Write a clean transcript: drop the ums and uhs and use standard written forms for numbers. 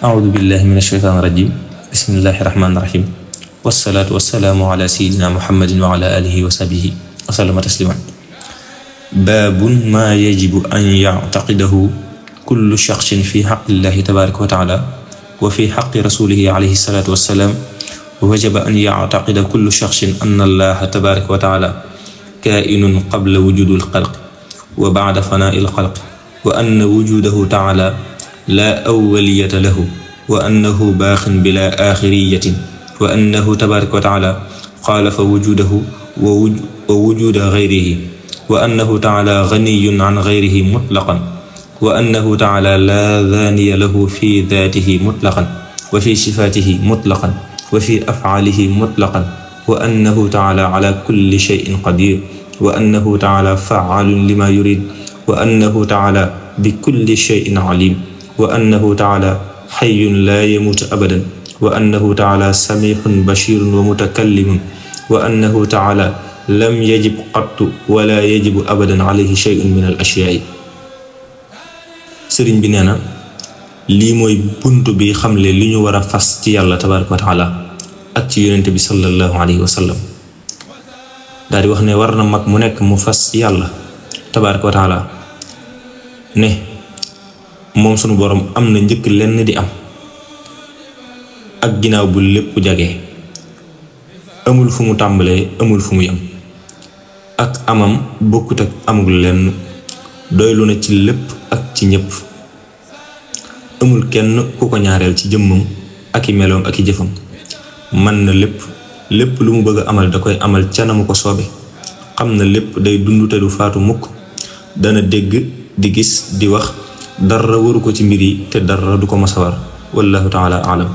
أعوذ بالله من الشيطان الرجيم بسم الله الرحمن الرحيم والصلاة والسلام على سيدنا محمد وعلى آله وصحبه وسلم تسليما. باب ما يجب أن يعتقده كل شخص في حق الله تبارك وتعالى وفي حق رسوله عليه الصلاة والسلام. وجب أن يعتقد كل شخص أن الله تبارك وتعالى كائن قبل وجود الخلق وبعد فناء الخلق، وأن وجوده تعالى لا أولية له، وأنه باق بلا آخرية، وأنه تبارك وتعالى خالف وجوده ووجود غيره، وأنه تعالى غني عن غيره مطلقا، وأنه تعالى لا ثاني له في ذاته مطلقا وفي صفاته مطلقا وفي أفعاله مطلقا، وأنه تعالى على كل شيء قدير، وأنه تعالى فعال لما يريد، وأنه تعالى بكل شيء عليم، وأنه تعالى حي لا يموت أبدا، وأنه تعالى سميع بشير ومتكلم، وأنه تعالى لم يجب قط ولا يجب أبدا عليه شيء من الأشياء. sëriñ bi nee na lii mooy buntu bi xamle li ñu war a fas ci yàlla tabaraka wa taala ak ci yonente bi sallallahu alayhi wa sallam. daal di wax ne war na mag mu nekk mu fas ci yàlla tabaraka wa taala ne moom sunu borom am na njëkk lenn di am ak ginnaaw bu lépp jagee, amul fu mu tàmbalee amul fu mu yem, ak amam bokkut ak amul lenn, doylu na ci lépp ak ci ñépp, amul kenn ku ko ñaareel ci jëmmam ak i meloom ak i jëfam, man na lépp, lépp lu mu bëgg a amal da koy amal ca na mu ko soobe, xam na lépp, day dund te du faatu mukk, dana dégg di gis di wax, dara waru ko ci mbir yi te dara du ko masa war. wallahu taala alam.